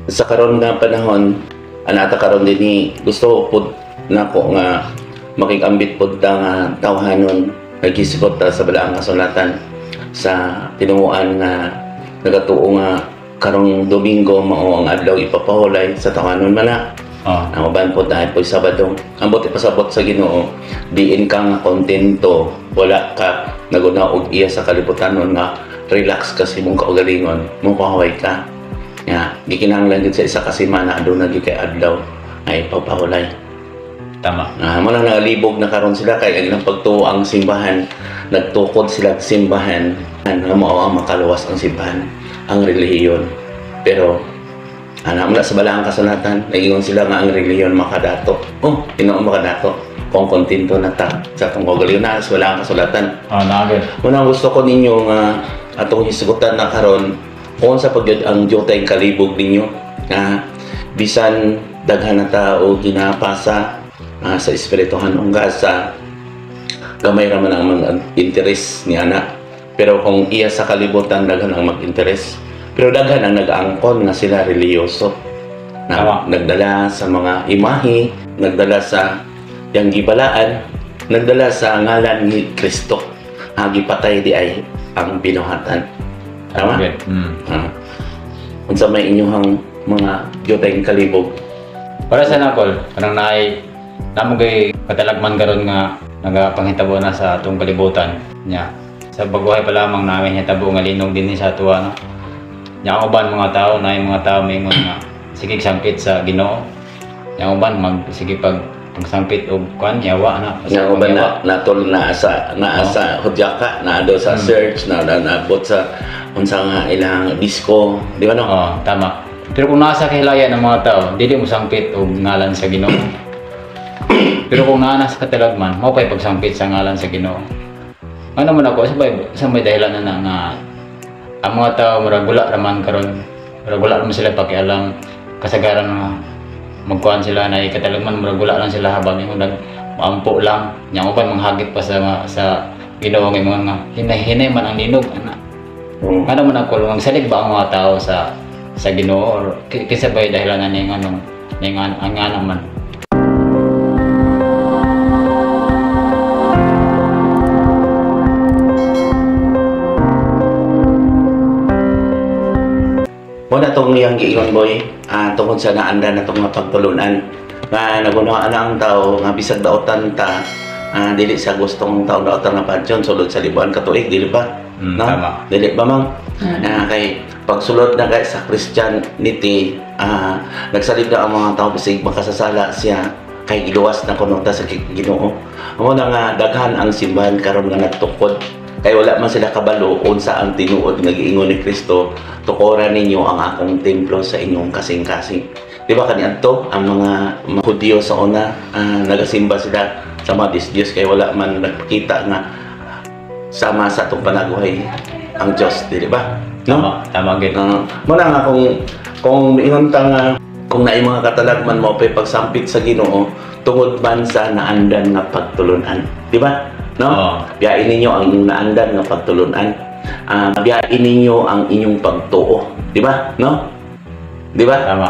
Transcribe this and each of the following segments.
Sa karon nga panahon, anata karon dinhi, gusto pud nako nga makigambit pud ta nga tawhanon, naghisikot ta sa balaang kasulatan sa tinuoan nga nagatuo nga karong Domingo mao ang adlaw ipapahulay sa tawhanon man na. Ang uban po dahil po Sabado. Ambot ipasabot sa Ginoo, diin ka nga kontento, wala ka naguna og iya sa kalibutan nun nga relax ka sa imong kaugalingon, mo kaway ka. Nga gikinahanglan gid sa isa ka semana aduna gyud kay adlaw ay ipapahulay. Tama. Mo nang nalibog na karon sila kay ang ilang pagtuo ang simbahan, nagtukod sila sa simbahan nga mao ang makaluwas ang simbahan, ang relihiyon. Pero ana mo na sa balaang kasulatan, nagingon sila nga ang relihiyon makadato. Oh, Ginoo makadato. Kung kontento na ta sa atong kaugalingon na sa balaang kasulatan. Oh, naagad. Muna gusto ko ninyo nga atong hisgutan na karon kung sa pagyud ang dyutay kalibog ninyo nga bisan daghan na tao ginapasa sa espirituhan sa gamay ra man ang mga interes ni ana, pero kung iya sa kalibutan daghan ang mag-interes, pero daghan ang nag-angkon nga sila relihiyoso na Tama. Nagdala sa mga imahe, nagdala sa yang gibalaan, nagdala sa ngalan ni Kristo. Gipatay di ay ang binuhatan. Tama? Okay. Unsa may inyong mga dyutay kalibog? Para sa nakol, kanang naay namo kay katalagman karon nga nagapanghitabo na sa atong kalibutan nya. Sa baguhay pa lamang namin hitabo nga linog dinhi sa atuwa, no. Nya ang uban mga tao, naay mga tao mingon nga sige sangpit sa Ginoo. Nya ang uban mag sige pag pagsangpit og kuan yawa na. Nga uban na natol na sa Hudyaka, na do sa search na naabot sa unsa nga ilang disco, di ba no? Oo, tama. Pero kung nasa kahilayan ng mga tao, dili mo sangpit og ngalan sa Ginoo. Pero kung naa na sa katalagman, mao pa'y pagsangpit sa ngalan sa Ginoo. Ano man ako, sa may dahilan na na nga ang mga tao murag wala raman karon, murag wala raman sila pakialam, kasagaran nga magkuan sila na ikatalagman, murag wala lang sila habang ingon nag maampo lang. Nya uban manghagit pa sa Ginoo nga ingon nga hinay-hinay man ang linog ana. Ano man ako, ang salig ba ang mga tao sa Ginoo or kinsa bay dahilan na ning anong ning ang ana man? Mo na tong iyang giingon boy, tungod sa naandan na tong nga pagtulunan nga nagunawaan na ang tao nga bisag daotan ta, dili sa gustong tao daotan nga pansyon sulod sa libuan ka tuig, dili ba? No? Tama. Dili ba mang? Kay pagsulod na kay sa Christianity, nagsalig na ang mga tao bisig makasasala siya kay giluwas na kuno ta sa Ginoo. Amo na nga daghan ang simbahan karon nga nagtukod kay wala man sila kabalo unsa ang tinuod nga giingon ni Kristo, tukoran ninyo ang akong templo sa inyong kasing-kasing. Di ba kaniadto ang mga Hudyo sa una, nagasimba sila sa mga Diyos kay wala man nagpakita nga sama sa atong panaguhay ang Diyos, di ba? No? Tama, tama gid. Mo na nga kung miingon ta nga kung naay mga katalagman mo pay pagsampit sa Ginoo tungod man sa naandan nga pagtulunan, di ba? No? Oo. Biyain ninyo ang inyong naandan nga pagtulunan. Biyain ninyo ang inyong pagtuo, di ba? No? Di ba? Tama.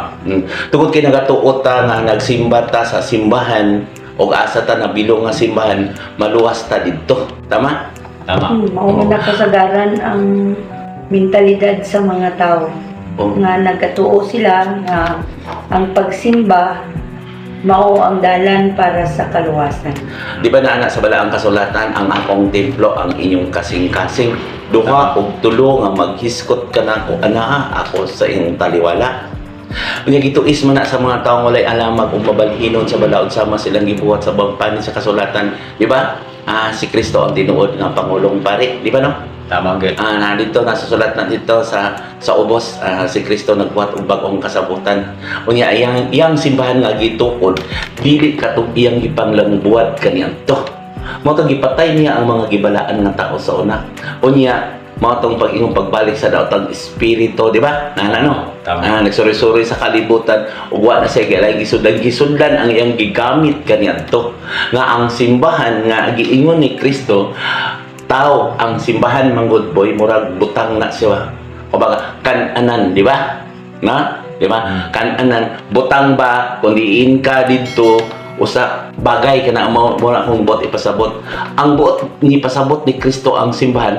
Tungod kay nagatuo ta nga nagsimba ta sa simbahan og asa ta nabilong nga simbahan, maluwas ta didto. Tama? Tama. Mao man na kasagaran ang mentalidad sa mga tao. Nga nagatuo sila nga ang pagsimba mao ang dalan para sa kaluwasan. Di ba na sa balaang kasulatan ang akong templo ang inyong kasing-kasing, duha og tulo nga maghiskot ka nako anaa ako sa inyong taliwala. Unya gituis man na sa mga taong walay alamag ug mabalhinon sa balaod sama silang gibuhat sa bangpan sa kasulatan, di ba? Si Kristo ang tinuod nga pangulong pari, di ba no? Tama gyud. Na dito nasusulat na dito sa ubos, si Kristo nagbuhat og bag-ong kasabutan. Unya iyang simbahan nga gitukod dili katong iyang gipanglangbuhat kaniadto. Mao tong gipatay niya ang mga gibalaan nga tao sa una. Unya mao tong pag-ingong pagbalik sa daotang espiritu, di ba? Nana no? Tama. Nagsuri-suri sa kalibutan ug wa na siya gialay gisundan gisundan ang iyang gigamit kaniadto nga ang simbahan nga giingon ni Kristo tao ang simbahan manggod boy murag butang na siya. Kumbaga kananan, di ba? Na? Di ba? Kananan butang ba kung diin ka didto usa bagay kana mo mo na akong buot ipasabot. Ang buot ni pasabot ni Kristo ang simbahan,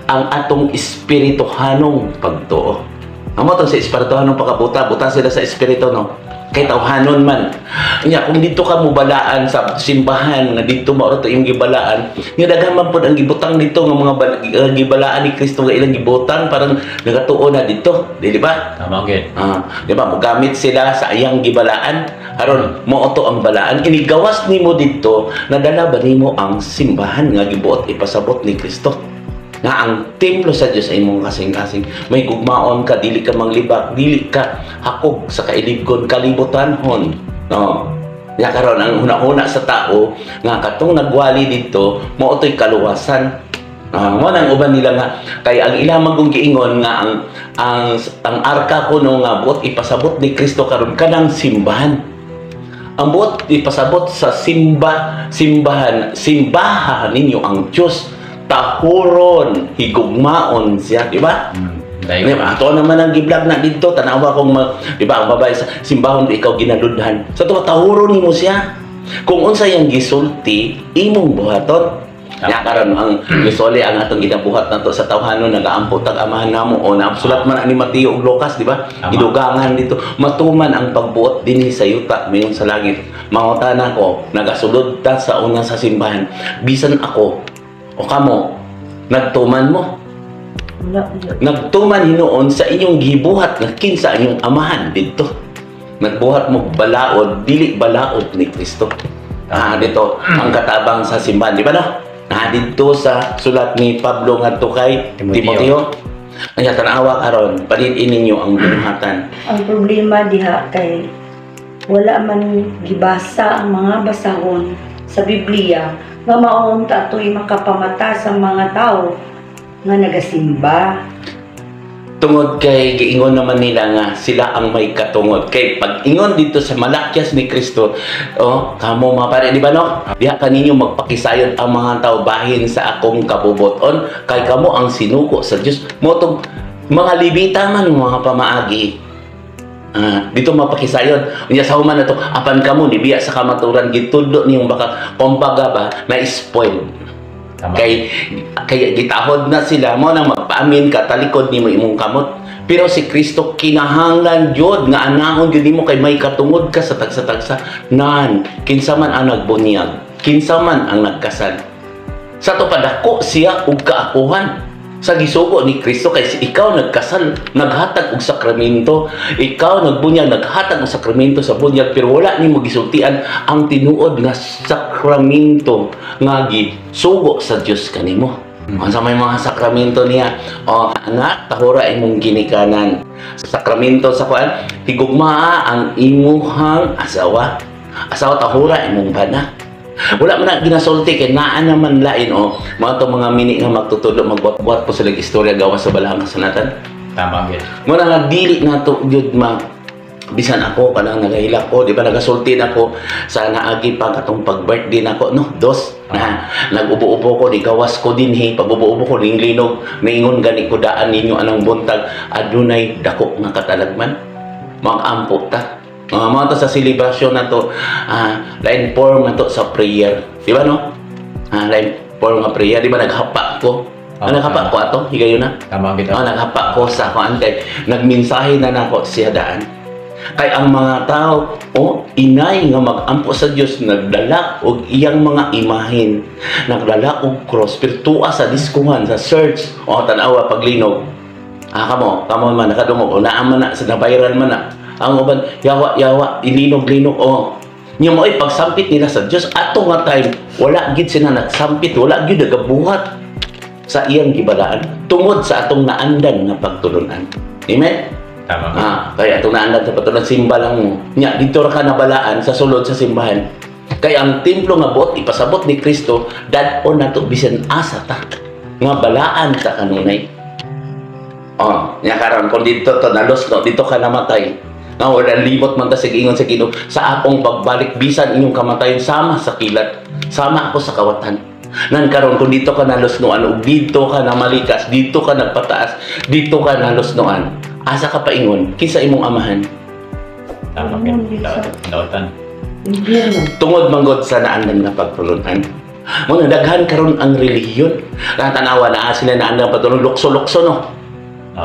ang atong espirituhanong pagtuo. Amo tong sa espirituhanong pagkabuta, buta sila sa espiritu, no. Kay tawhanon man. Nya kung dito ka mo balaan sa simbahan nga dito mao ra to imong gibalaan, nga daghan man pod ang gibutang dito nga mga gibalaan ni Kristo nga ilang gibutang, parang nagatuo na dito, di ba? Tama gyud. Ah, di ba? Mogamit sila sa iyang gibalaan. Aron mao to ang balaan. Inigawas nimo didto, nadala ba nimo ang simbahan nga gibuot ipasabot ni Kristo? Nga ang templo sa Dios ay imong kasing-kasing. May gugmaon ka, dili ka manglibak, dili ka hakog sa kailibgon kalibutanhon. No. Ya karon ang huna-huna sa tao nga katong nagwali didto mao to'y kaluwasan. Ah, mo nang uban nila nga kay ang ilang magong giingon nga ang arka kuno nga buot ipasabot ni Kristo karon kanang simbahan. Ang buot ipasabot sa simbahan, simbaha ninyo ang Dios, tahuron, higugmaon siya, di ba? Dahil Di ba? Ato naman ang giblog na didto, tanawa kung di ba ang babae sa simbahon ikaw ginaludhan. Sa to tahuron nimo siya. Kung unsa yang gisulti, imong buhaton. Ya karon ang gisuli ang atong ginabuhat nato sa tawhanon, nagaampo tag Amahan namo o naabsulat man ni Mateo ug Lucas, di ba? Tama. Gidugangan dito matuman ang pagbuot dinhi sa yuta mayon sa langit. Mangutana ko, nagasulod ta sa una sa simbahan, bisan ako o kamo, nagtuman mo? Wala, wala. Nagtuman hinuon sa inyong gibuhat nga kinsa inyong amahan didto. Nagbuhat mo balaod, dili balaod ni Kristo. Ah, dito ang katabang sa simbahan, di ba no? Ah, didto sa sulat ni Pablo ngadto kay Timoteo. Timoteo. Anya tan-awa karon, palid-in ninyo ang binuhatan. Ang problema diha kay wala man gibasa ang mga basahon sa Biblia nga maon ta atoy makapamata sa mga tao nga nagasimba. Tungod kay giingon naman nila nga sila ang may katungod. Kay pag ingon dito sa Malakyas ni Kristo, oh, kamo mga pare, di ba no? Diha kaninyo magpakisayod ang mga tao bahin sa akong kabuboton, kay kamo ang sinuko sa Dios. Mo tong mga libita man mga pamaagi. Ah, dito mapakisayod. Unya sa human na to, apan kamo nibiya sa kamaturan, gitudlo niyong baka kumbaga ba na spoil. Tama. Kay kay gitahod na sila mo nang magpaamin ka talikod nimo imong kamot. Pero si Kristo kinahanglan jud nga anaon jud nimo kay may katungod ka sa tagsa-tagsa nan kinsa man ang nagbunyag, kinsa man ang nagkasal. Sa to padako siya og kaakuhan sa gisugo ni Kristo kay ikaw nagkasal, naghatag og sakramento, ikaw nagbunyag, naghatag og sakramento sa bunyag, pero wala nimo gisultian ang tinuod nga sakramento nga gisugo sa Dios kanimo. Unsa may mga sakramento niya? O anak, tahura imong ginikanan. Sakramento sa kuan, higugmaa ang imuhang asawa. Asawa, tahura imong bana. Wala man na ginasulti kay naa naman lain o mga to mga mini nga magtutudlo, magbuhat-buhat po sila istorya gawas sa balahang kasulatan. Tama gyud. Muna nga dili na to gyud ma bisan ako kanang nagahilak ko, di ba nagasulti na ko sa naagi pa katong pag-birthday nako, no, dos na nag-ubo-ubo ko, di gawas ko dinhi, pag ubo-ubo ko ning linog, naingon gani ko daan ninyo anang buntag adunay dako nga katalagman, mag-ampo ta. Mga to sa selebrasyon na to, line form na to sa prayer, di ba no? Line form nga prayer, di ba naghapa ko? Naghapa ko ato, higayon na. Tama gyud. Naghapa ko sa kuan kay nagmensahe na nako siya daan. Kay ang mga tao o inay nga magampo sa Dios nagdala og iyang mga imahin, nagdala og cross, pero tuwa sa diskuhan sa church o tan-awa paglinog. Kamo, kamo man nakadungog o naa man na sa nabayran man na. Ang uban yawa yawa ilinog-linog o nya mo ay pagsampit nila sa Dios ato nga time wala gid sila nagsampit, wala gid nagabuhat sa iyang gibalaan tungod sa atong naandan nga pagtulunan. Amen? Tama. Kaya atong naandan sa pagtulunan, simba lang mo. Nya dito ra ka nabalaan sa sulod sa simbahan. Kay ang templo nga buot ipasabot ni Kristo dad-on nato bisan asa ta nga balaan ta kanunay. Oh, nya karon kung dito to nalos no, dito ka namatay. Nga wala limot man ta sa giingon sa Ginoo sa akong pagbalik bisan inyong kamatayon sama sa kilat, sama ako sa kawatan. Nan karon kung dito ka nalusnoan ug dito ka namalikas, dito ka nagpataas, dito ka nalusnoan, asa ka paingon kinsa imong amahan? Tama gyud. Daotan. Impyerno. Tungod manggod sa naandan nga pagtulunan. Mo na daghan karon ang relihiyon. Ang tanawa na sila naandan pagtulunan, lukso-lukso, no.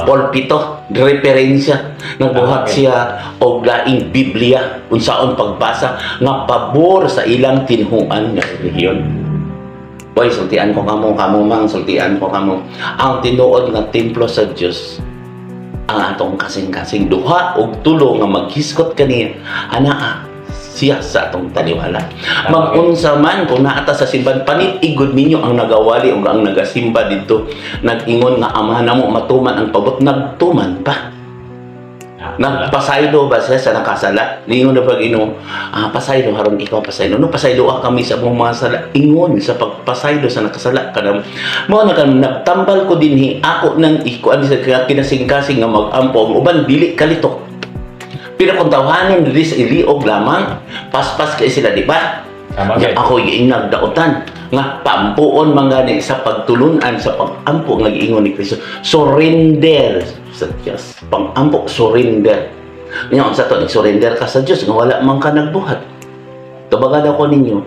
Pulpito, referensya. Nagbuhat siya og laing Biblia unsaon pagbasa nga pabor sa ilang tinuohan nga relihiyon. Boy, sultian ko kamo, kamo mang sultian ko kamo. Ang tinuod nga templo sa Dios ang atong kasing-kasing, duha og tulo nga maghiskot kaniya, anaa siya sa atong taliwala. Magunsa man kung naata sa simbahan, panit-igod ninyo ang nagawali o ang nagasimba didto, nag-ingon nga Ama namo, matuman ang pabot, nagtuman pa. Nagpasaylo ba siya sa nakasala? Ningon na pag ino, pasaylo haron ikaw pasaylo. No, pasaylo kami sa among mga sala. Ingon sa pagpasaylo sa nakasala kanam. Mao na kan nagtambal ko dinhi ako nang ikuan sa kinasingkasing nga mag-ampo ang uban dili kalito. Pero kung tawhanon diri sa iliog lamang, paspas kay sila, di ba? Tama Nya gyud. ako giingag daotan nga paampuon man gani sa pagtulunan sa pag-ampo nga giingon ni Kristo. Surrender sa Dios. Pang-ampo, surrender. Nya unsa to, surrender ka sa Dios nga wala man ka nagbuhat. Tubaga daw ko ninyo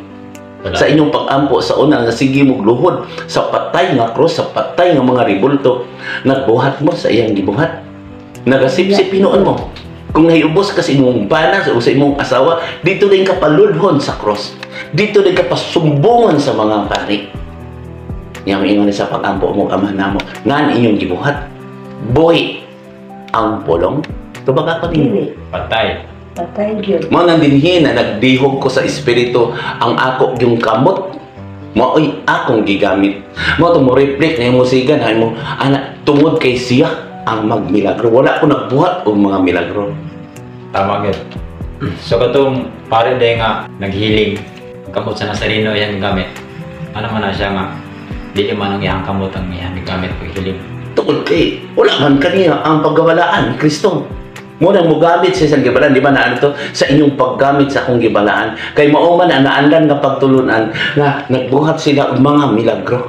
Wala. sa inyong pag-ampo sa una nga sige mo luhod sa patay nga krus, sa patay nga mga ribulto, nagbuhat mo sa iyang gibuhat. Nagasipsip hinuon mo. Kung nahiubos ka sa imong bana o sa imong asawa, dito din ka palulhon sa cross. Dito din ka pasumbungan sa mga pari. Nga maingon sa pag-ampo mo, Ama namo, ngan inyong gibuhat. Buhi ang pulong. Tubaga ko ninyo. Dili. Patay. Patay gyud. Mao nang dinhi na nagdihog ko sa espiritu ang ako yung kamot mao'y akong gigamit. Mao to mo reflect na musigan hay mo ana tungod kay siya ang magmilagro. Wala ko nagbuhat og mga milagro. Tama gyud. So katong pare day nga naghiling ang kamot sa Nazareno iyang gamit. Ano man na siya nga dili man ang iyang kamot ang iyang gigamit paghiling? Tungod kay wala man kaniya ang paggawalaan ni Kristo. Mo nang mogamit siya sa gibalaan, di ba na ano to sa inyong paggamit sa akong gibalaan kay mao man ang naandan nga pagtulunan nga nagbuhat sila og mga milagro.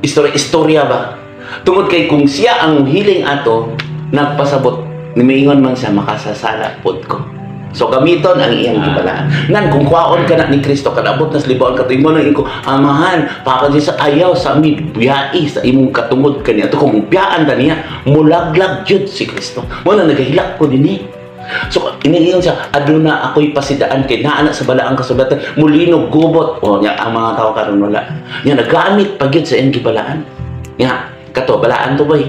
Istorya istorya ba? Tungod kay kung siya ang hiling ato, nagpasabot ni miingon man siya, makasasala pod ko. So gamiton ang iyang gibalaan. Nan kung kwaon ka na ni Kristo, kadabot na sa libaon ka mo nang iko, Amahan, Papa Jesus, ayaw sa mi biyai sa imong katungod kaniya. To kung biyaan ta niya, mulaglag jud si Kristo. Mo na nagahilak ko dinhi. So iniingon siya, aduna ako'y pasidaan kay naa na sa balaang kasulatan, mulinog gubot. O nya ang mga tao karon wala. Nya nagamit pa gyud sa iyang gibalaan. Nya kato balaan to, boy.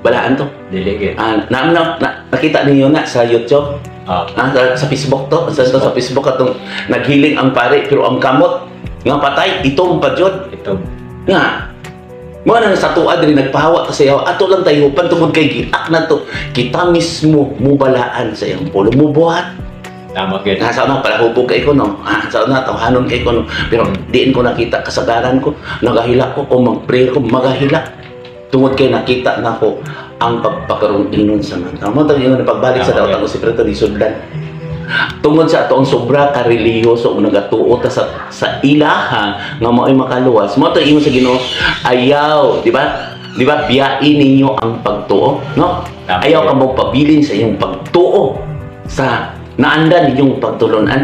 Balaan to. Dili gyud. Ah, na nakita ninyo na sa YouTube. Ah, sa Facebook to, sa Facebook atong naghiling ang pare pero ang kamot nga patay itong pa jud. Ito. Nga mo na sa tuad diri nagpahawa ta sa yawa ato lang tayo tungod kay giak na to kita mismo mubalaan sa iyang pulo mubuhat. Tama gyud. Nga sa una palahubog kay ko, no, sa una tawhanon kay ko, no, pero diin ko nakita kasagaran ko nagahila ko kung mag-prayer ko magahila tungod kay nakita nako ang pagpakaroon inon sa mga tao. Mo tang ingon pagbalik sa Tama, daot ang espiritu di sudlan. Tungod sa ato ang sobra ka relihiyoso ug nagatuo ta sa ilaha nga mao'y makaluwas. Mo tang ingon sa Ginoo, ayaw, di ba? Di ba biyain ninyo ang pagtuo, no? Tama. Ayaw ka mo pabilin sa inyong pagtuo sa naandan ninyong pagtulunan.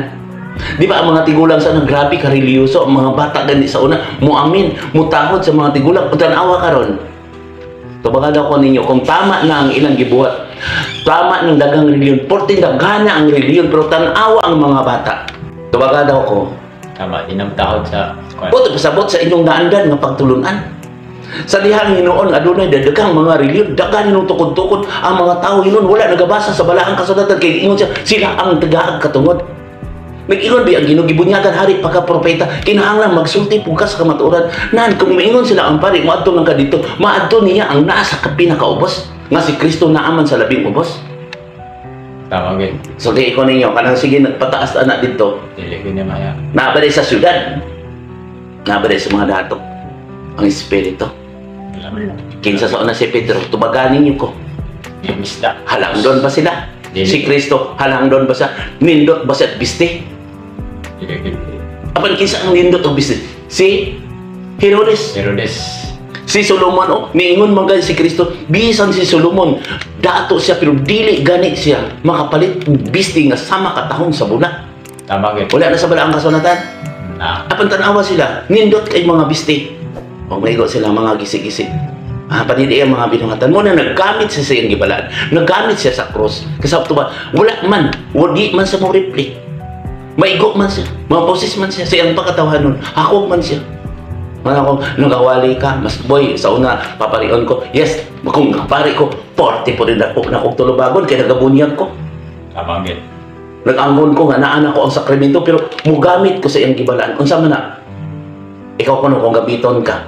Di ba ang mga tigulang sa una, grabe ka relihiyoso, ang mga bata gani sa una, muamin, mutahod sa mga tigulang, ug tan-awa karon. Tubaga daw ko ninyo, kung tama na ang ilang gibuhat, tama ng daghang reliyon, porte daghana ang reliyon, pero tan-awa ang mga bata. Tubaga daw ko, Tama, di na tahod sa kuan. Buto pasabot sa inyong naandan nga pagtulunan. Sa dihang hinuon, adunay dadagang mga reliyon, daghan hinuon tukod-tukod ang mga tao hinuon, wala nagabasa sa balaang kasulatan kay ingon siya, sila ang tagaag katungod. Nag-ingon ba ang Ginoo gibunyagan hari pagka propeta, kinahanglan magsulti pug ka sa kamatuoran. Nan kung miingon sila ang pari, moadto lang ka dito, maadto niya ang naa sa pinakaubos nga si Kristo naaman sa labing ubos. Tama gyud. So di ko ninyo kanang sige nagpataas ana dito, Dili gyud niya maya. naa ba sa syudad? Naa ba sa mga dato? Ang espiritu. Wala. Kinsa sa una si Pedro, tubagan ninyo ko. Yung isda. Halangdon ba sila? Dili. Si Kristo, halangdon ba siya? Nindot ba siya at biste? Dili gyud. Apan kinsa ang nindot o biste? Si Herodes. Herodes. Si Solomon, oh, niingon man gani si Kristo, bisan si Solomon, dato siya pero dili gani siya makapalit og bisti nga sama katahong sa bula. Tama gyud. Wala na sa balaang kasulatan. Na. Apan tanawa sila, nindot kay mga bisti. O maigo sila mga gisi-gisi. Ah, panili ang mga binuhatan mo na naggamit siya sa iyang gibalaan. Naggamit siya sa cross. Kasabto ba, wala man, wadi man sa mo reply. Maigo man siya, maposes man siya sa iyang pagkatawahan nun. Hakog man siya. Mana ko, nagawali ka, mas boy, sa una, paparion ko, yes, kung pare ko, 40 po rin ako, nakog tulubagon, kaya nagabunyag ko. Tama gyud. Nag-anggon ko nga naan ako ang sakramento pero mugamit ko sa iyang gibalaan. Unsa man na? Ikaw kuno kung gamiton ka.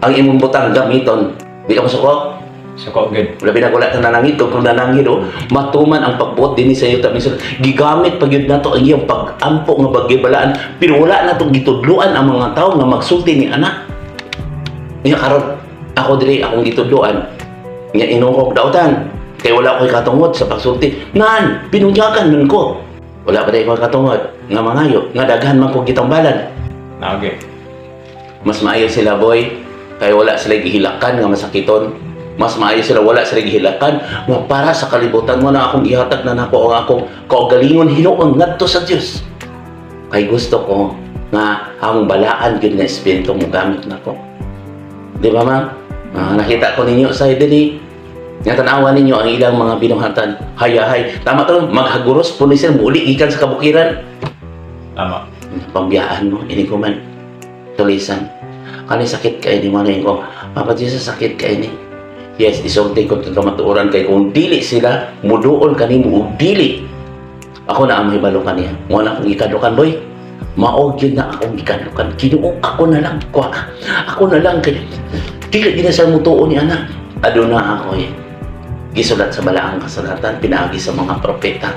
Ang imong butang gamiton. Di ka masuko? Suko gyud. Labi na wala ka nanangid kung nanangid oh, matuman ang pagbuot dinhi sa iyo minsan gigamit pa gyud nato ang iyang pag-ampo nga paggibalaan pero wala nato gitudloan ang mga tawo nga magsulti ni anak. Nya karon ako diri akong gitudloan nya inungkog dautan kay wala ko'y katungod sa pagsulti. Nan, binunyagan man ko. Wala pa dahil ko'y katungod nga mangayo, nga daghan man kong gitambalan. Na gyud. Mas maayo sila, boy, kay wala sila gihilakan nga masakiton. Mas maayo sila wala sila gihilakan nga para sa kalibutan mo na akong gihatag na nako ang akong kaugalingon hinuon ngadto sa Dios. Kay gusto ko nga ang balaan gyud nga espiritu mo gamit nako. Di ba, ma'am? Ah, nakita ko ninyo sa dili. Nga tan-awa ninyo ang ilang mga binuhatan. Hayahay. Tama to, maghaguros po ni sila muli gikan sa kabukiran. Tama. Pambiyaan mo, ini ko man. Tulisan. Kani sakit kay ni man ko. Papa Jesus, sakit kay ni. Yes, isulti ko ito matuoran kay kung dili sila, muduol kanimo og dili. Ako na ang mahibalo kaniya. Mo na akong gikadlukan, boy. Mao gyud na akong gikadlukan. Ginoo, ako na lang. Kwa, ako na lang kay dili gid na sa mutuo ni anak. Aduna ako eh. Gisulat sa balaang kasulatan, pinaagi sa mga propeta.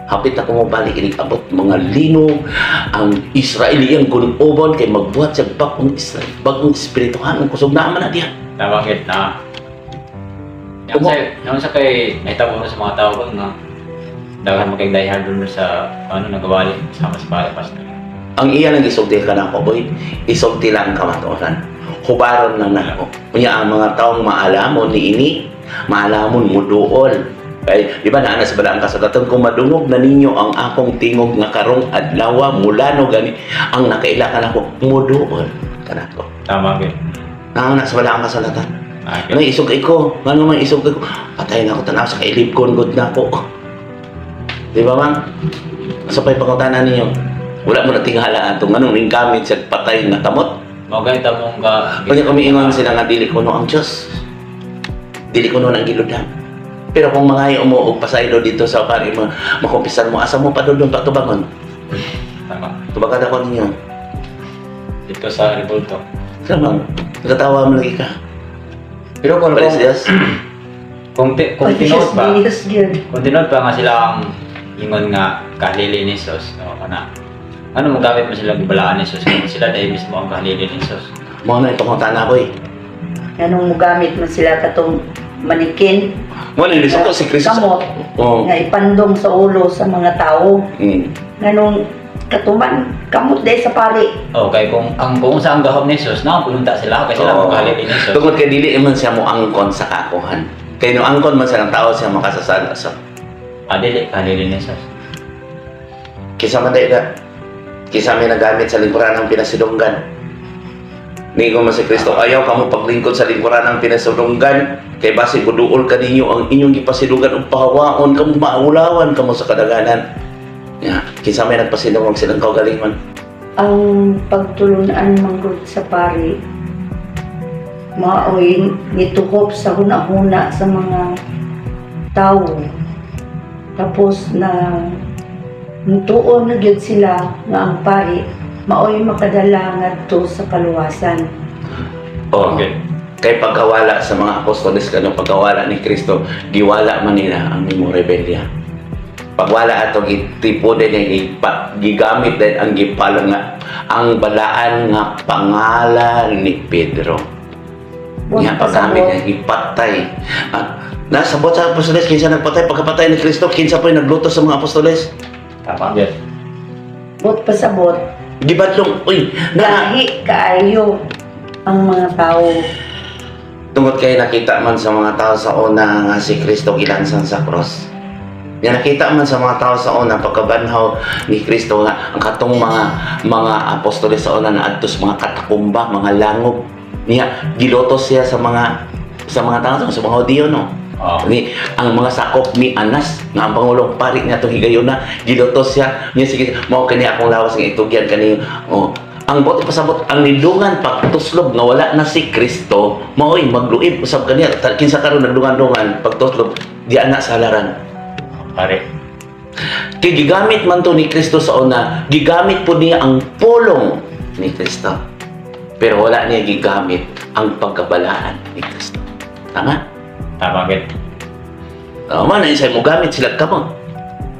Hapit ako mo balik inig abot mga lino ang Israel iyang gunobon kay magbuhat sa bagong Israel, bagong espirituhan ang kusog na man na diya. Tama gyud na. Yang sa kay nahitabo sa mga tao ko nga daghan man kay diehard dun sa ano nagawali sama sa pare pastor. Ang iya lang isulti ka na ako, boy. Isulti lang kamatuoran. Hubaron lang nako. Unya ang mga taong maalamon ni ini, maalamon muduol. Kay di ba naa na sa balaang kasulatan kung madungog na ninyo ang akong tingog nga karong adlaw mula no gani ang nakaila kanako muduol kanako. Tama gyud. Naa na sa balaang kasulatan. Okay. Ano isog ko? Ngano man isog ko? Patay na ako tanaw sa kailibgon gud na ako. Di ba, ma'am? Sa pa'y pangutana ninyo, wala mo na tingala ato nganong ning gamit sa patay nga kamot. Mao ganito mong ka. Kanya kami ingon sila nga dili kuno ang Dios. Dili kuno ang giludan. Pero kung mangayo mo og pasaylo dito sa pari mo, makumpisan mo asa mo padulong patubangon. Tama. Tubagan ako ninyo. Dito sa Revolto. Sama, nagatawa mo lagi ka. Pero kung Paris kung Dios. kung tinuod pa, Diyos gyud. kung tinuod pa nga sila ang ingon nga kahalili ni Jesus, o kana. Ano mo gamit mo sila gibalaan ni Jesus kung sila dahil mismo ang kahalili ni Jesus? Mo na ipangutana ko eh. Anong mugamit man sila katong manikin Mo na ko si Kristo. kamot Oo. nga ipandong sa ulo sa mga tao. Nganong katuman kamot dahil sa pari. Okay, kung ang kung sa ang gahom ni Jesus, na punta sila kay sila Oo. ang kahalili ni Jesus. Tungod kay dili man siya mo angkon sa kakuhan. Kay no angkon man siya ng tao siya makasasala sa Ah, dili kahalili ni Jesus. Kisa man dahil na. Kisa may nagamit sa lingkuran ng pinasidunggan. Nigo man si Kristo, ayaw ka mo paglingkod sa lingkuran ng pinasidunggan. Kay basi buduol ka ninyo ang inyong gipasidunggan ug pahawaon kamo maulawan kamo sa kadaganan. Ya, kinsa may nagpasidungog silang kaugalingon. Ang pagtulunan manggod sa pari maoy nituhop sa huna-huna sa mga tao. Tapos na nituon na gyud sila nga ang pari maoy makadala ngadto sa kaluwasan. Oh. Okay. Kay pagkawala sa mga apostoles kano pagkawala ni Kristo, giwala man nila ang imong rebelya. Pagwala ato gitipo din yung gigamit din ang gipala nga ang balaan nga pangalan ni Pedro. Wa Nga paggamit pasabot. niya gipatay. Ah, nasabot sa apostoles kinsa nagpatay pagkapatay ni Kristo, kinsa pa yung nagluto sa mga apostoles? Tama gyud. Bot pasabot. Gibadlong, uy, na Lahi kaayo Ang mga tao. Tungod kay nakita man sa mga tao sa una nga si Kristo gilansan sa cross. Nga nakita man sa mga tao sa una pagkabanhaw ni Kristo nga ang katong mga apostoles sa una na adto sa mga katakumba, mga langob. Niya gilotos siya sa mga tao, sa mga Hudiyo, no. Oo. Ni ang mga sakop ni Anas nga ang pangulong pari niya itong higayuna, gilotos siya niya, sige, mao kani akong lawas nga itugyan kani. Oh, ang buot ipasabot, ang nilungan pagtuslob nga wala na si Kristo, mao'y magluib usab kaniya. Kinsa karon nagdungan-dungan pagtuslob di ana sa halaran? Pare. Kay gigamit man to ni Kristo sa una, gigamit po niya ang pulong ni Kristo, pero wala niya gigamit ang pagkabalaan ni Kristo. Tama? Tama gid. Man, na mo gamit sila kamot.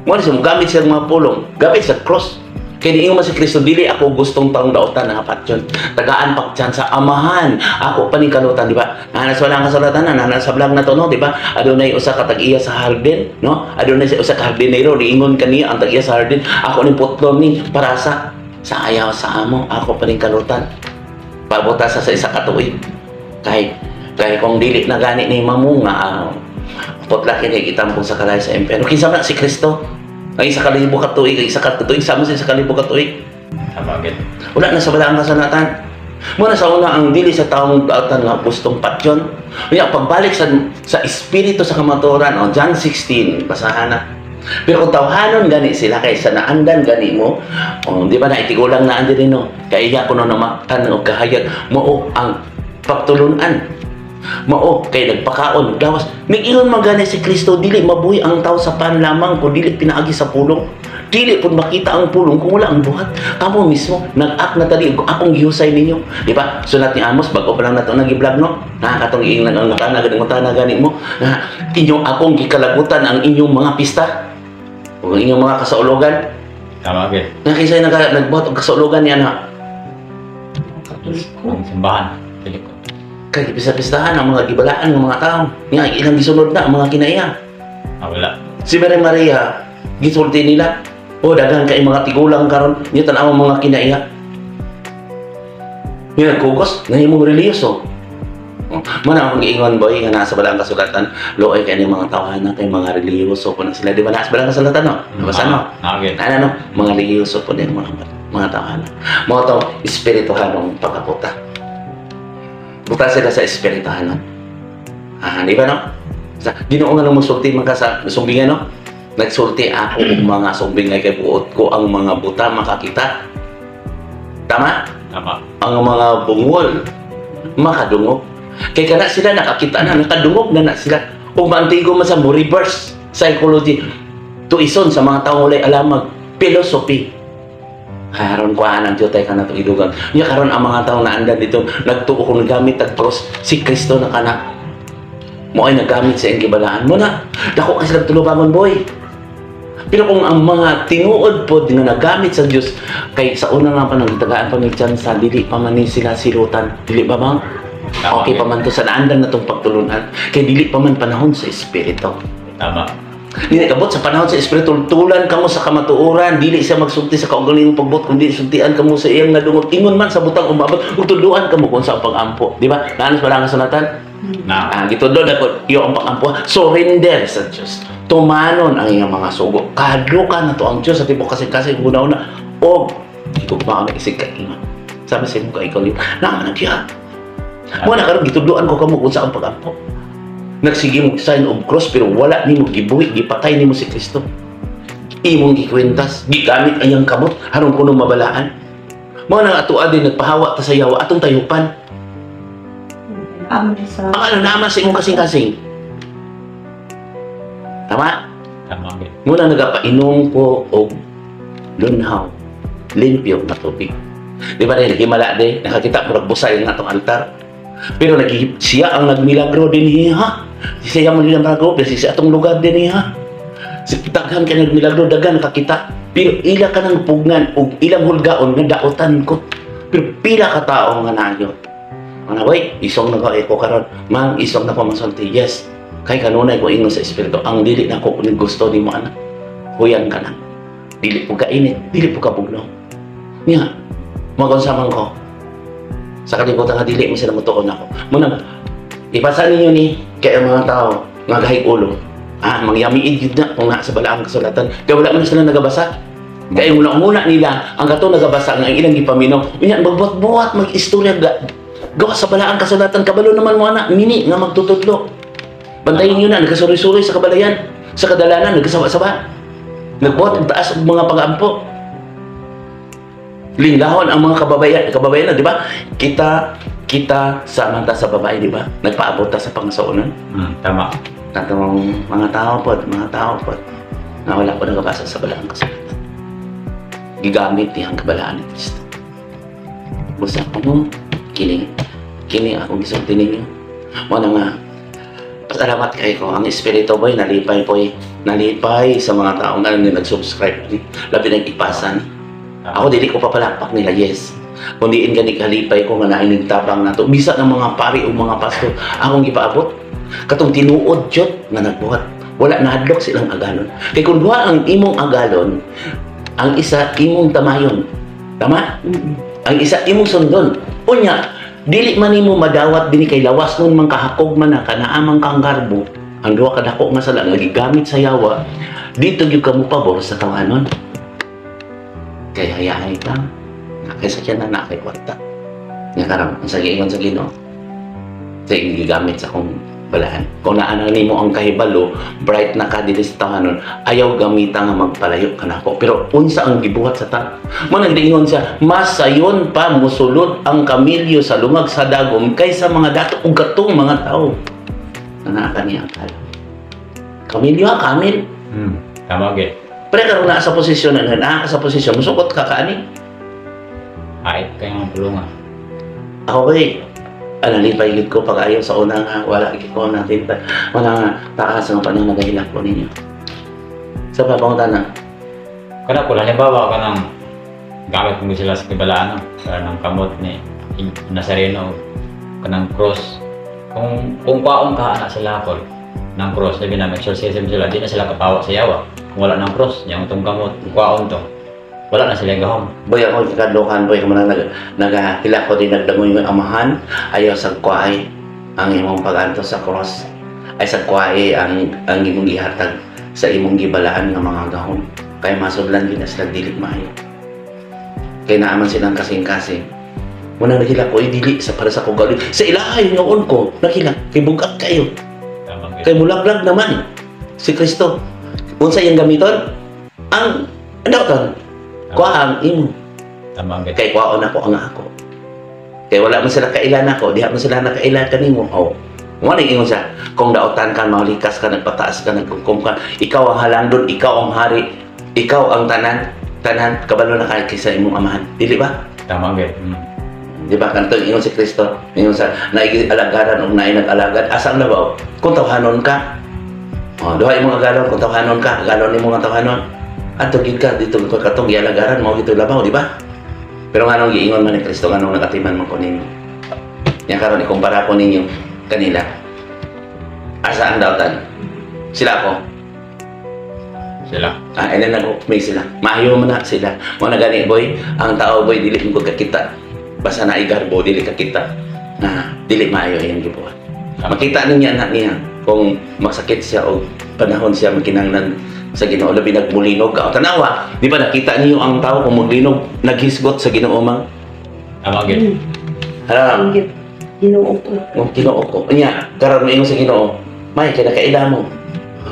Mo na siya mo gamit sila mga pulong. Gamit sa cross. Kaya niingon man si Kristo, dili ako gustong taong dautan nga patyon. Tagaan pag sa amahan. Ako pa ning kalutan, di ba? Nanas wala ang kasulatan na, nanas sa vlog na to, no, di ba? Adunay usa ka tag-iya sa hardin, no? Adunay sa usa ka hardinero, niingon kaniya ang tag-iya sa hardin, ako ning putlon ni para sa ayaw sa amo, ako pa ning kalutan. Pabuta sa isa ka tuig. Kay kung dili na gani ni mamunga, putla kini gitampong sa kalay sa impyerno. Kinsa man si Kristo? Ang 1,000 ka tuig, ang 1 ka tuig, sama sa 1,000 ka tuig. Tama gid. Wala na sa balaang kasulatan. Muna sa una ang dili sa taong dautan nga gustong patyon. Kaya pagbalik sa espiritu sa kamatuoran, oh, John 16, basahan na. Pero kung tawhanon gani sila kay sa naandan gani mo, oh, di ba na itigulang na andi no? Kay iya kuno namaktan og kahayag mao ang pagtulunan. Mao kay nagpakaon gawas. Miingon man gani si Kristo, dili mabuhi ang tao sa pan lamang kung dili pinaagi sa pulong. Dili pud makita ang pulong kung wala ang buhat. Kamo mismo nag-act na tali akong gihusay ninyo. Di ba? Sulat ni Amos, bago pa lang nato nagi-vlog, no. Nakakatong giingnan ang ngutana gani, ngutana gani mo. Na inyong akong gikalagutan ang inyong mga pista o ang inyong mga kasaulogan. Tama gid. Nga kinsay nagbuhat og kasaulogan niya na? Katoliko. Ang simbahan. Katoliko. Kay pista-pistahan ang mga gibalaan ng mga tao. Nga ilang gisunod na ang mga kinaiya. Ah, wala. Si Mary Maria, gisulti nila, oh, daghan kay mga tigulang karon, niya tan-aw ang mga kinaiya. Niya nagkugos, nahimong relihiyoso. Oh, man ang giingon, boy, nga nasa balaang kasulatan, luoy kay ni mga tawhana kay mga relihiyoso po na sila. Di ba nasa balaang kasulatan, no? Nabasa, no? Naa gid. Ano, no? Mga relihiyoso po din mga tawhana. Mga tao, espirituhanong pagkaputa. Buta sila sa espirituhanon. Ah, di ba, no? Sa Ginoo nga nang musulti man ka sa sumbingan, no? Nagsulti ako og mga sumbing kay buot ko ang mga buta makakita. Tama? Tama. Ang mga bungol makadungog. Kay kana sila nakakita na, nakadungog na na sila. Ug maantigo man sa mo reverse psychology. Tuison sa mga taong walay alamag, philosophy. Karon kuhaan ang Diyos ka na itong idugang. Nya karon ang mga taong naandan dito, nagtuo kung nagamit at cross, si Kristo na kana. Mo ay nagamit sa iyang gibalaan mo na. Dako kasi nagtulubangon, boy. Pero kung ang mga tinuod pod nga nagamit sa Dios, kay sa una nga pa nagtagaan pa mig tsansa, dili pa man ni sila silutan, dili ba bang? Tama, Okay pa man to sa naandan na tong pagtulunan kay dili pa man panahon sa espiritu. Tama. Dili kabot sa panahon sa espiritu, tulan kamo sa kamatuoran, dili siya magsulti sa kaugalingong pagbot kundi sultian kamo sa iyang nadungog. Ingon man sa butang umabot ug tudloan kamo kung sa pag-ampo, di ba? Naanos wala nga sulatan? Na. Ah, gitudlo na ko iyo ang pag-ampo. Surrender sa Dios. Tumanon ang iyang mga sugo. Kahadlukan na to ang Dios sa tibok kasing-kasing una-una. O gugma ang isig ka ingon. Sabi sa imong ikaw na man diya. Mo na karon gitudloan ko kamo kung sa ang pag-ampo. Nagsige mo sign of cross pero wala nimo gibuhi, gipatay nimo si Kristo. Imong gikwentas, gigamit ang iyang kamot aron kuno mabalaan. Mao nang atoa din nagpahawa ta sa yawa atong tayupan. Amen sa Ang ano naman sa imong kasing-kasing. Tama? Tama gid. Muna nagapainom ko og lunhaw, limpyo na tubig. Di ba rin, himala di, nakakita mo busay ang atong altar. Pero siya ang nagmilagro din niya. Siya mo nila milagro, pero siya atong lugar din niya. Si daghan ka nagmilagro, daghan nakakita. Pero ila ka ng pugnan og ilang hulgaon nga dautan ko. Pero pila ka tao nga nayo. Mga boy, isong na ko karon. Mang, isong na ko masulti. Yes. Kay kanunay ko ingon sa espiritu, ang dili na ko kung gusto nimo anak. Huyan ka lang. Dili po ka init, dili po ka bugnaw. Niya, magonsaman ko. Sa kalibutan nga dili mo sila motuon ako. Muna ipasa ninyo ni kay ang mga tao nga gahig ulo. Mangyamiid yun na kung naa sa balaang kasulatan. Kaya wala man sila nagabasa. Kaya muna-muna nila ang katong nagabasa nga ang ilang gipaminaw. Unya magbuhat-buhat mag-istorya gawa sa balaang kasulatan, kabalo naman mo ana mini nga magtutudlo. Bantayin niyo na nagkasuri-suri sa kabalayan, sa kadalanan nagkasawa-sawa. Nagbuhat og taas og mga pag-ampo. Linglahon ang mga kababayan, kababayan na, di ba? Kita kita sa manta sa babae, di ba? Nagpaabot ta sa pangasuonan. Tama. Katong mga tao pod na wala po nagabasa sa balaang kasulatan. Gigamit niya ang kabalaan ni Kristo. Busa ko kini kini akong gisulti ninyo. Mo na nga pasalamat kay ko ang espiritu, boy, nalipay, boy, nalipay sa mga tao nga nag-subscribe ni labi nag-ipasa ni. Ako dili ko papalakpak nila, yes. Kundi in gani kalipay ko nga naay tabang nato. Bisa ng mga pari o mga pastor akong gipaabot. Katong tinuod jud nga nagbuhat. Wala nahadlok silang agalon. Kay kung duha ang imong agalon, ang isa imong tamayon. Tama? Ang isa imong sundon. Unya, dili man nimo madawat dinhi kay lawas nun man kahakog man na kanaa man kang garbo. Ang duha ka dako nga sala nga gigamit sa yawa, dito gyud ka mo pabor sa tawanon. Kay hayahay ka, nakay sa tiyan na nakay kwarta. Nga karon ang sa giingon sa Ginoo, sa gigamit sa akong balaan. Kung naa na nimo ang kahibalo, bright na ka dili sa tawanon, ayaw gamita nga magpalayo ka nako. Pero unsa ang gibuhat sa ta? Mo nang giingon siya, mas sayon pa musulod ang kamilyo sa lungag sa dagom kaysa mga dato ug katong mga tawo. Naa ka niya ang kala. Kamilyo ha, kamil. Tama gyud. Pre karon naa sa posisyon na naa ka sa posisyon, musukot ka kaani. Ait kay mga pulungan. Ako kay nalipay gid ko pag ayaw sa una nga wala gid ko natin wala nga taas ang panahon nagahilak ko ninyo. Sa papangutan na. Kana ko halimbawa kanang gamit mo sila sa kabalaan, no? Kanang kamot ni Nazareno kanang cross. Kung kwaon ka ana sila kol ng cross, sabi na exorcism sila, di na sila kapawa sa yawa. Kung wala ng cross, yang itong kamot, kwaon to. Wala na sila gahom. Boy, ako ikadlokan, boy, kung nagahilak ko din nagdangoy ng amahan, ayaw sa kwaay ang imong pag-anto sa cross. Ay sa kwaay ang imong gihatag sa imong gibalaan nga mga gahom. Kay masudlan din na sila dili maayo. Kay naaman silang kasing-kasing. Muna naghilak ko, dili sa para sa kong gawin. Sa ilahay noon ko, naghilak, kay bugat kayo. Kay mulaglag naman si Kristo. Unsa iyang gamiton? Ang ano ton? Kuha ang imo. Tama gyud. Kay kuhaon ako ang ako. Kay wala man sila kailan ako, diha man sila nakailan kanimo. Oh. Mo ni ingon siya, kung daotan ka, malikas ka, nagpataas ka, nagkukum ka, ikaw ang halangdon, ikaw ang hari, ikaw ang tanan, tanan kabalo na kay kaysa imong amahan. Dili ba? Tama gyud. Di ba kanto ingon si Kristo, ingon sa naig-alagaran og naay nag-alagad, asa ang labaw? Kung tawhanon ka. Oh, duha imong agalon, kung tawhanon ka, agalon nimo nga tawhanon. Adto gid ka dito ka katong gialagaran mao gito labaw, di ba? Pero nganong giingon man ni Kristo nganong nakatiman man ko ninyo? Nya karon ikumpara ko ninyo kanila. Asa ang dautan? Sila ko. Sila. Ah, nag may sila. Maayo man na sila. Mo na gani, boy, ang tao, boy, dili mo kakita. Basta na igarbo dili kakita. Na dili maayo iyang gibuhat. Makita niya anak niya kung masakit siya o panahon siya makinahanglan sa Ginoo, labi nagmulinog ka. O, tanawa, di ba nakita niyo ang tao kung maglinog naghisgot sa Ginoo mang? Tama gyud. Hala, Ang Ginoo ko. ang Ginoo ko. Nya, karon moingon sa Ginoo, may kay nakaila mo.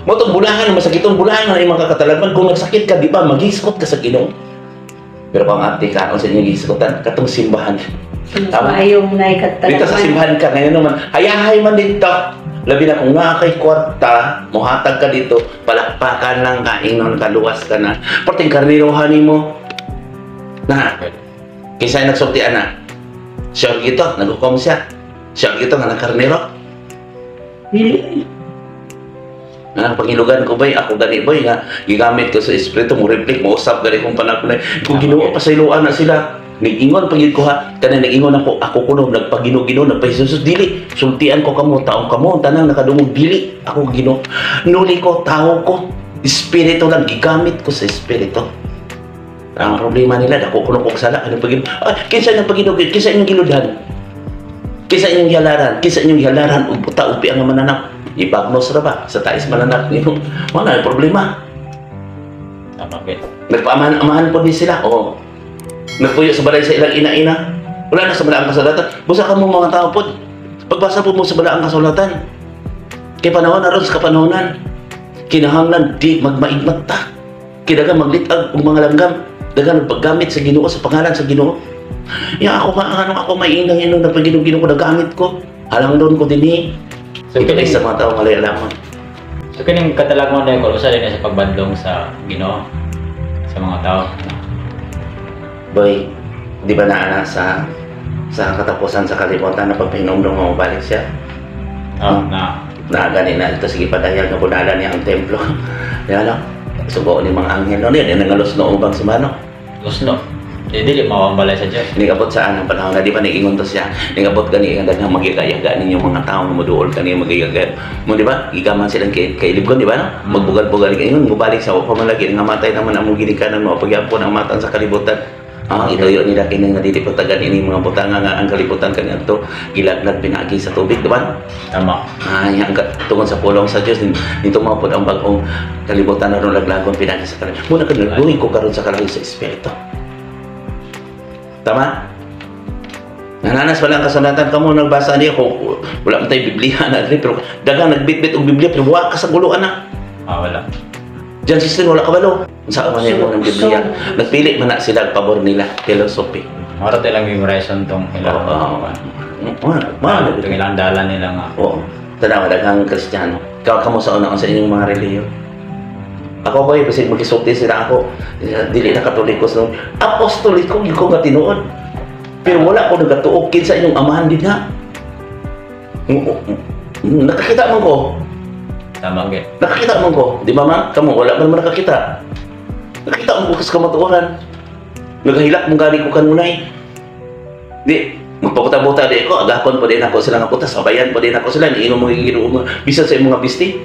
Mo tong bulahan, masakitong bulahan nga imong kakatalagman kung nagsakit ka, di ba maghisgot ka sa Ginoo. Pero kung ate ka, unsa inyong gihisgotan katong simbahan. Mas Tama. maayong naikatalaman. Dito sa simbahan ka ngayon naman, hayahay man dito. Labi na kung naa kay kwarta, mohatag ka dito, palakpakan lang ka, ingnon ka, luwas ka na. Porting karnirohan nimo. Na, kinsa nagsulti ana? Siya gito, naghukom siya. Siya gito nga nagkarniro. Dili. Nga pangilugan ko bay, ako gani boy nga gigamit ko sa espiritu mo reflect mo usab gani kong panahon. Kung Ginoo pasayloan na sila. Nag-ingon pag ko ha, kanang nag-ingon ako, ako kuno nagpagino-gino, nagpahisus dili. Sultian ko kamo, taong kamo, tanang nakadungog dili. Ako Ginoo. Nuli ko, tao ko. Espiritu lang gigamit ko sa espiritu. Ang problema nila dako kuno kog sala, ano pagino? Ah, kinsa nang pagino, kinsa inyong giludhan? Kinsa inyong gihalaran? Kinsa inyong gihalaran og buta upi ang mananap? Ibagnos ra ba sa tais mananap nimo? Wala na problema. Tama gid. Nagpaamahan-amahan po din sila. Oo. Nagpuyo sa balay sa ilang ina-ina. Wala na sa balaang kasulatan. Busa ka mo mga tao po. Pagbasa po mo sa balaang kasulatan. Kay panahon na ron sa kapanahonan. Kinahanglan di magmaigmat ta. Kinaga maglitag og mga langgam. Dagan paggamit sa Ginoo sa pangalan sa Ginoo. Ya ako nga anong ako may inang inong na pag Ginoo ko nagamit ko. Halang doon ko dinhi. So Ito kining sa mga tao nga alaman. So kining katalagman na ko usa din sa pagbadlong sa Ginoo sa mga tao. Boy, di ba naa na sa katapusan sa kalibutan na pagpahinomdom nga mobalik siya? Oh, na. Na gani na ito sige padayag nga bunala niya ang templo. Di ano? Sugo ni mga anghel no niya nangalos no ubang sumano. Lusno. Di dili mao ang balay sa Dios. Ningabot sa anang panahon na di ba niingon to siya. Ningabot gani ang daghang magigayaga ninyo mga tao nga moduol kani magigaga. Mo di ba? Gigaman silang kay kailibgon di ba no? Magbugal-bugal ingon mobalik sa pa man lagi nga matay naman ang ginikanan mo pagyapon ang matan sa kalibutan. Ah, ituyo nila kini nga dili pagtagan ini mga butanga nga ang kalibutan kaniadto gilaglag pinaagi sa tubig, di ba? Tama. Ay, ang tungod sa pulong sa Dios nito mao pod ang bag-ong kalibutan aron laglagon pinaagi sa kalibutan. Muna ka nagbuhi ko karon sa kalahi sa espiritu. Tama? Nananas wala ang kasulatan kamo nagbasa niya kung wala man tay Biblia na diri pero daghang nagbitbit og Biblia pero wa ka sa guluan na. Ah, wala. Diyan sister wala kabalo. Unsa man mo ng Biblia? Nagpili man na sila og pabor nila philosophy. Mara ilang memorization tong ilang Oo. Ma, tong ilang dalan nila nga. Oo. Tanawa daghang Kristiyano. Ikaw kamo sa una sa inyong mga relihiyon. Ako boy, bisig magkisulti sila ako. Dili na Katoliko sa apostoliko gyud ko nga tinuod. Pero wala ko nagatuo kinsa inyong amahan din ha. Nakakita man ko. Tama gid. Nakakita man ko. Di ba ma? Kamo wala man man nakakita. Nakakita man ko sa kamatuoran. Nagahilak mo gani ko kanunay. Di, magpabuta-buta di ko, agakon pa din ako sila nga puta, sabayan pa din ako sila, niingon mga Ginoo mga bisan sa imong mga bisti.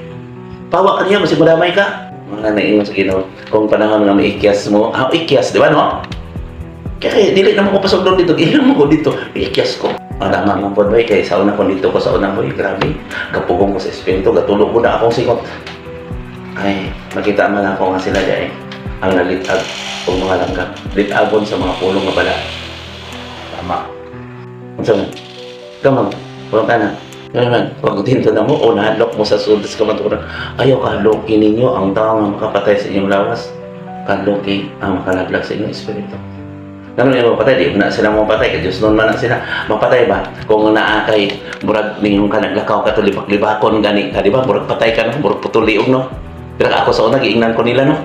Pawa ka niya, masig madamay ka. Mga naingon sa Ginoo, kung panahon nga maikyas mo, ah, ikyas, di ba no? Kaya dili naman ko pasok doon dito, gihilang mo ko dito, ikyas ko. Madama man po boy, kay sa una ko dito ko sa una boy, grabe. Kapugong ko sa espiritu, gatulog ko na akong singot. Ay, makita man ako nga sila diay, ang nalitag og mga langgam. Litagon sa mga pulong nga bala. Tama. Unsa man? Kamo, wala ka na. Ano man, wag tinto na mo o nahadlok mo sa sulod sa kamatuoran. Ayaw kahadloki ninyo ang tao nga makapatay sa inyong lawas. Kahadloki ang makalaglag sa inyong espiritu. Ngano yung mapatay, di na sila mapatay, kay Diyos noon man na sila. Mapatay ba? Kung naa kay murag ninyong ka naglakaw ka to libak-libakon gani ka, di ba? Murag patay ka no, murag putuliog no. Pero ako sa una giingnan ko nila no.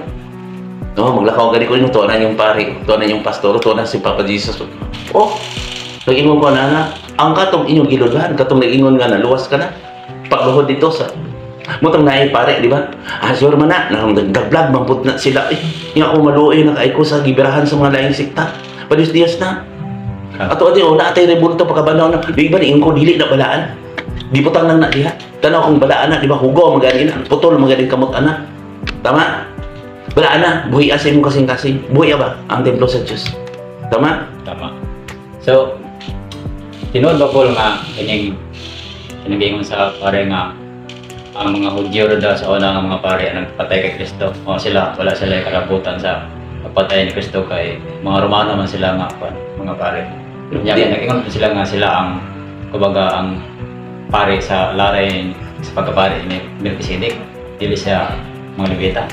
No, maglakaw gani ko nyo, tuwa na yung pari, tuwa na yung pastor, tuwa na si Papa Jesus. Oh, nag-ingon ko na nga, ang katong inyong giludhan, katong nag-ingon nga na, luwas ka na. Pagluhod dito sa, mutang naay pare, di ba? Ah, sure man na, nag-vlog, mamput na sila. Eh, nga ako maluoy na kay ko sa gibirahan sa mga laing sikta. Padis Dios na. Ato ati, oh, naatay rebulto pagkabanaw na. Di ba, niingon ko, dili na balaan. Di putang lang na diha. Tanaw kung balaan na, di ba, hugaw, maganin na. Putol, maganin kamot, ana. Tama? Balaan na, buhi sa imong kasing-kasing. Buhi ba ang templo sa Diyos? Tama? Tama. So, tinuod ba Paul nga kining kinagingon sa pare nga ang mga Hudyo ra daw sa una nga mga pare ang nagpatay kay Kristo. O sila, wala sila karabutan sa pagpatay ni Kristo kay mga Romano man sila nga kwan, mga pare. Nya kay nag-ingon sila nga sila ang kumbaga ang pare sa laray sa pagkapare ni Melchizedek, dili siya mga Levita.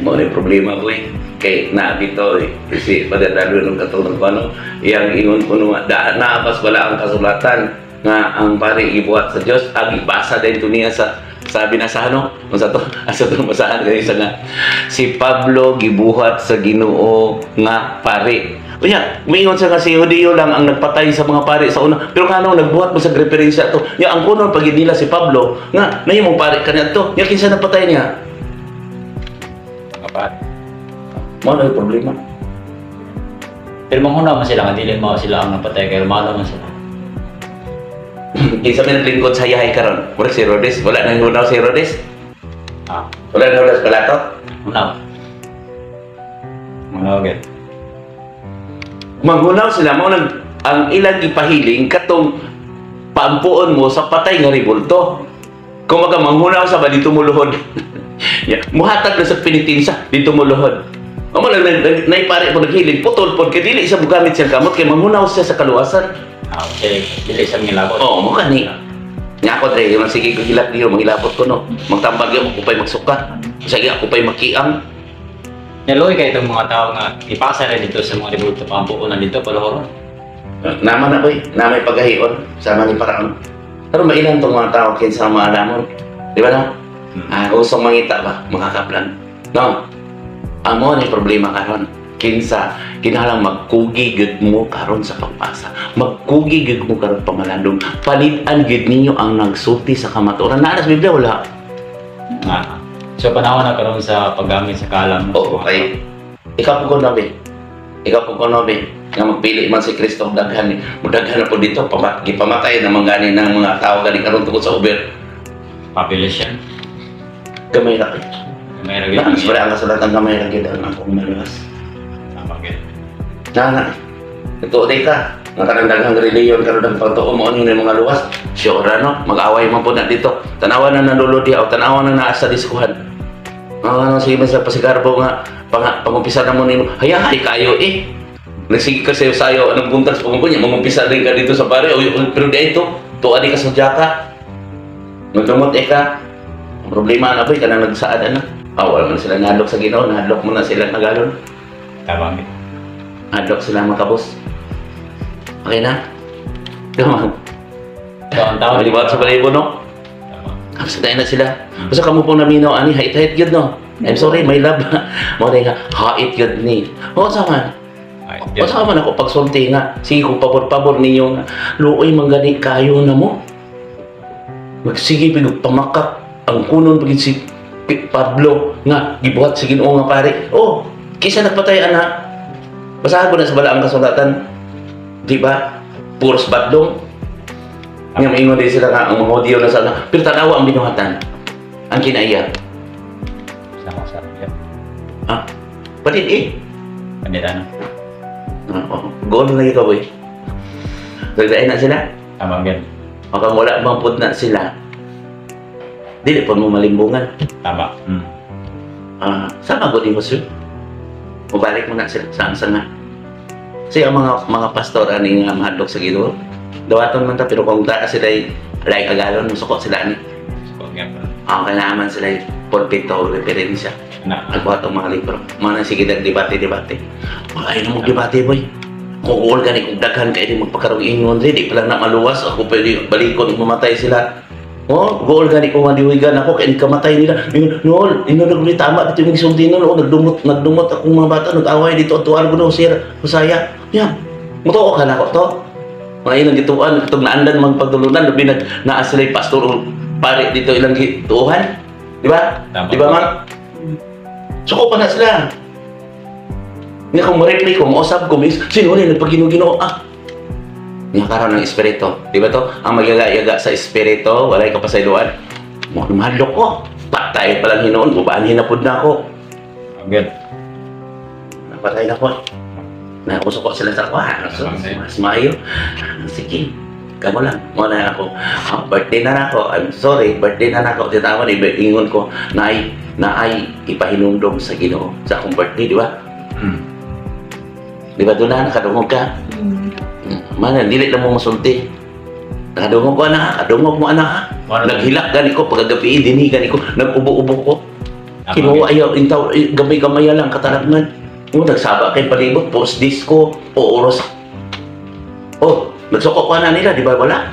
Mao ni problema ko eh. Kay naa dito eh. Kasi padadalo ng katulad ko ano, iyang ingon ko nung naapas wala ang kasulatan nga ang pare ibuhat sa Dios, agi basa din to niya sa binasahan no. Unsa to? Asa to basahan kay isa nga si Pablo gibuhat sa Ginoo nga pare. Unya, umiingon siya nga si Hudiyo lang ang nagpatay sa mga pare sa una. Pero ngano nagbuhat mo sa referensya to? Nya ang kunon pag nila si Pablo nga nahimong pare kaniadto. Nya kinsa nagpatay niya? Mga pare. Mao na yung problema. Pero manghuna man sila nga dili mao sila ang napatay kay Romano man sila. Kinsa may naglingkod sa yahay karon? Murag si Herodes, wala nang hunaw si Herodes. Ah, Wala nang hunaw sa Pilato. hunaw. Hunaw gid. Manghunaw sila mao nang ang ilang gipahiling katong Paampuon mo sa patay nga ribulto. Kung maga manghunaw sa ba dito mo luhod. Yeah. Muhatag na sa penitensya dito mo luhod. Amo lang naipare po naghilig putol pod kay dili siya mogamit siyang kamot kay manghunaw siya sa kaluwasan. Ah, okay. Dili siya ngilabot. Oo, mo kani. Nga ako dre, yung sige ko hilak diyo, manghilabot ko no. Magtambag yung ako pa'y magsuka. Sige ako pa'y makiang. Naluoy kay itong mga tao nga ipasa rin dito sa mga ribulto paampuon na dito paluhoron. Naman na boy, namay paghahion sama ni Paraon. Pero mailan tong mga tao kinsa maalamon. Di ba no? Ah, usong mangita ba, makakaplan. No. Amo ni problema karon. Kinsa kinahanglan magkugi gyud mo karon sa pagpasa. Magkugi gyud mo karon pamalandong. Palid-an gyud ninyo ang nagsulti sa kamatuoran. Naa sa Biblia wala. Ah. So panahon na karon sa paggamit sa kalam. Oo, kay ikaw po ko nabi. Ikaw po ko nabi nga magpili man si Kristo og daghan ni. Mudaghan na po dito gipamatay na man gani ng mga tao gani karon tungod sa Uber. Population. Gamay ra kay. May ra gyud. Naan sa ang kasulatan gamay ra gyud ang akong maluwas. Tama gyud. Na. Ito day ka. Nga kanang daghang reliyon karon ang pagtuo mo ano yung mga luwas. Sure no, mag-away man po na dito. Tanawa na nalulod diha o tanawa na naa sa diskuhan. Mga ano sige man sa pasigarbo nga pangumpisa na mo nimo. Hayahay kayo eh. Nagsige ka sayo sayo anong buntag sa pangumpun niya, mangumpisa din ka dito sa pare. O, pero di ito, tuwa di ka sa jaka. Nagdumot eh ka. Ang problema na boy, kanang nagsaad ana. Ah, wala man sila nahadlok sa Ginoo, nahadlok mo na sila nagalon. Tama gyud. Nahadlok sila makabos. Okay na? Tama. So ang tao Maliwat sa balahibo, no? Tama. Kapsa tayo na sila. Basta kamo pong naminaw, ani, hait-hait yun, no? I'm sorry, my love. Mo nga, hait yun ni. O, sa man. Ay, O, sa man ako pagsulti nga. Sige, kung pabor-pabor ninyo nga. Luoy, manggani kayo na mo. Magsige, pig pamakak. Ang kunon pagid si Pablo nga, gibuhat si Ginoo nga pare. Oh, kisa nagpatay, anak. Basahan ko na sa balaang kasulatan. Di ba? Puros badlong. Nga maingon din sila nga ang mga Hudyo na sana. Pero tanawa ang binuhatan. Ang kinaiya. Sama sa. Ah, patid eh. Pandit ano. Oh, goal na lagi ka, boy. Nagdain na sila. Tama gyud. O kung wala bang pud na sila, dili po mo malimbungan. Tama. Ah, sama ko din mo, sir. Mubalik mo na sila sa ang nga. Kasi ang mga pastor ani nga mahadlok sa Ginoo. Dawaton man ta pero kung taa sila like agalon musuko sila ani. So nga pa. Ah, kailangan sila pulpito o referensya. Na. Nagbuhat ang mga libro. Mga na sige debate-debate. Ay na mo debate boy. Kung uol gani kung daghan kay di magpakarong ingon di pa lang na maluwas ako pwede balikon mamatay sila. Oh, gool gani ko madiwigan ako kay kamatay nila. Ingon, no, ino naguli tama dito yung gisulti nun. Oh, nagdumot akong mga bata nag-away dito at tuwan ko no sir. Husaya. Ya. Mutuo ka na ako to. Mga ilang gituan itong naandan magpagtulunan labi nag naa sila pastor o pare dito ilang gituohan. Di ba? Tama. Di ba, ma'am? Suko pa na sila. Nga kung ma-reply ko, mausap ko, miss, sino rin nagpagino-gino? Ah, nga karon ng espiritu. Di ba to? Ang magyaga-yaga sa espiritu, walay kapasayloan. Mahadlok ko. Patay pa lang hinoon, bubaanhin na pud na ako. Good. Napatay na ko. Nakusok ko sila sa kuha. So, mas maayo. Sige. Kamo lang. Muna ako. Ah, birthday na na ako. I'm sorry, birthday na na ako. Titawan, ingon ko na ay ipahinumdom sa Ginoo sa akong birthday, di ba? Di ba doon na, nakadungog ka? Mana, dili lang mo masulti. Nakadungog ko, anak. Kadungog mo, anak. Naghilak gani ko, pagkagabi, dinhi gani ko. Nag-ubo-ubo ko. Kinuha ayaw, intaw, gamay-gamay lang, katalagman. O, nagsaba kay palibot, post-disco, o oras. Oh, nagsuko ko na nila, di ba wala?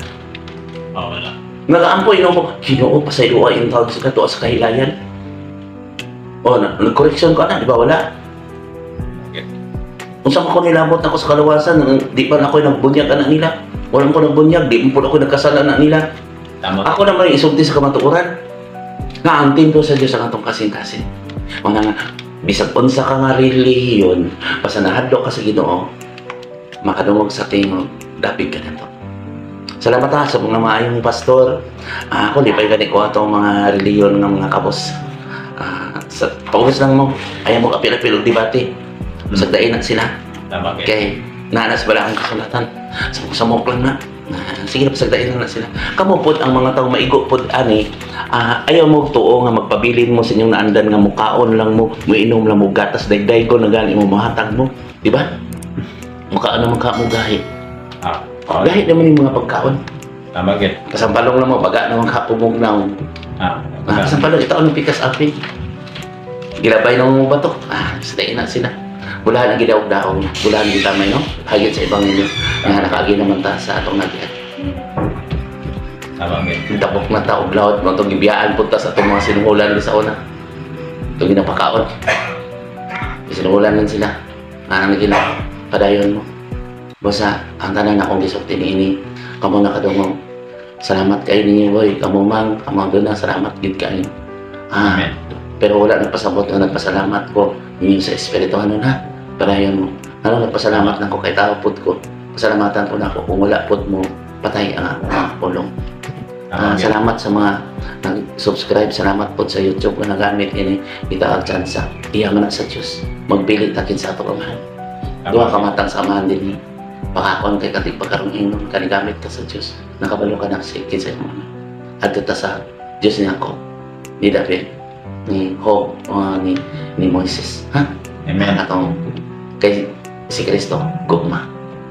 Oh, wala. Nagaampoy no mo, Ginoo, pasaylo ay intaw sa kato sa kahilayan. Oh, nag-correction ko na, di ba wala? Okay. Unsa man ko nilabot ako sa kalawasan, di pa na ako nagbunyag anak nila. Wala ko nagbunyag, di man po ako nagkasala anak nila. Tama. Ako naman yung isulti sa kamatuoran. Nga ang templo sa Dios ang atong kasing-kasing. Mga nga, bisag unsa ka nga relihiyon, basta nahadlok ka sa Ginoo, makadungog sa tingog, dapig ka na to. Salamat ha sa mga maayong pastor. Ako, di pa gani ko atong mga relihiyon nga mga kabos. Sa paubos lang mo, ayaw mo kapil-apil og debate. Basta dain na sila. Tama. Okay, nanas bala ang kasulatan. Samok-samok lang na. Sige na, pasagdain na sila. Kamo pod ang mga tao maigo pod ani, ayaw mo tuo nga magpabilin mo sa inyong naandan nga mukaon lang mo, muinom lang mo gatas dayday ko na gani mo mahatag mo, di ba? Mukaon naman ka mo gahi. Ah, Gahi naman yung mga pagkaon. Tama gid. Kasampalong lang mo, baga naman ka pumugnaw. Kasampalong, itaon ng pikas apin. Gilabay naman mo bato. Sa na sila. Bulahan ang gidaog-daog. Bulahan ang gitamay, no? Hagit sa ibang inyo. Nga nakaagi naman ta sa atong nagyan. Tama gid. Tapok na ta og laot mo itong gibiyaan punta sa atong mga sinuhulan di sa una. Itong ginapakaon. Sinuhulan lang sila. Nga nang nagila. Padayon mo. Basta, ang tanan akong gisulti niini. Kamo nakadungog. Salamat kayo ninyo, boy. Kamo mang, kamo doon na, salamat gid kayo. Amen. Pero wala nagpasabot nga nagpasalamat ko ninyo sa Espiritu ano na. Padayon mo. Ano nagpasalamat na ko kay tao pud ko. Pasalamatan ko na ako kung wala pud mo patay ang akong mga pulong. Salamat sa mga nag-subscribe, salamat po sa YouTube nga nagamit ini itaag tsansa. Iya man na sa Dios. Magpili ta kinsa ato amahan. Duha ka matang sa amahan din ni. Pakakon kay katig pagkarong ingnon kanigamit ka sa Dios. Nakabalo ka na si kinsa imong ama. Adto ta sa Dios ni Jacob, ni David, ni Job, ni Moises. Ha? Amen. Atong kay si Kristo gugma.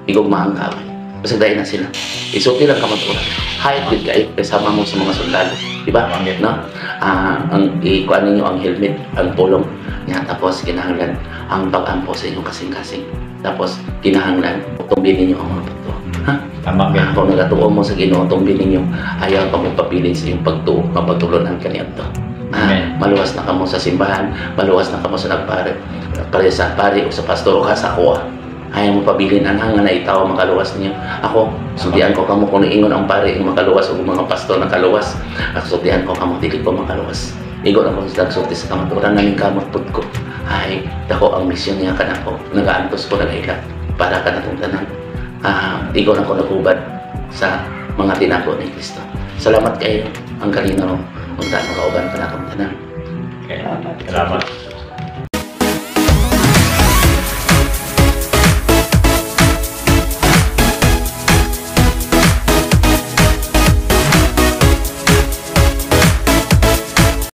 Igugma ang kaaway. Basta dahil na sila. Isuti lang kamaturan. Hayat gud kayo kasama mo sa mga sundalo. Di ba? No? Ang ikuan ninyo ang helmet, ang pulong niya, tapos kinahanglan ang pag-ampo sa inyong kasing-kasing. Tapos kinahanglan tumbin ninyo ang mga bato. Ha? Tama gid. Kung nagatuo mo sa Ginoo, tumbin ninyo, ayaw pa mo pabilin sa iyong pagtuo nga pagtulunan kaniadto. Amen. Maluwas na kamo sa simbahan, maluwas na kamo sa nagpare, pare sa pare o sa pastor o ka sa kuwa. Ayaw mo pabilin anhang nga naitaw makaluwas ninyo. Ako, sultian ko kamo kung niingon ang pare ang makaluwas o mga pastor na kaluwas. Ako, sultian ko kamo, dili ko makaluwas. Igo na ko sa nagsulti sa kamaturan namin kamot pud ko. Ay, dako ang misyon niya kanako. Nagaantos ko nagaila para kanatong tanan. Igo na ko nagubad sa mga tinago ni Kristo. Salamat kayo ang kalinaw unta makauban kanatong tanan. Okay. Salamat. Salamat.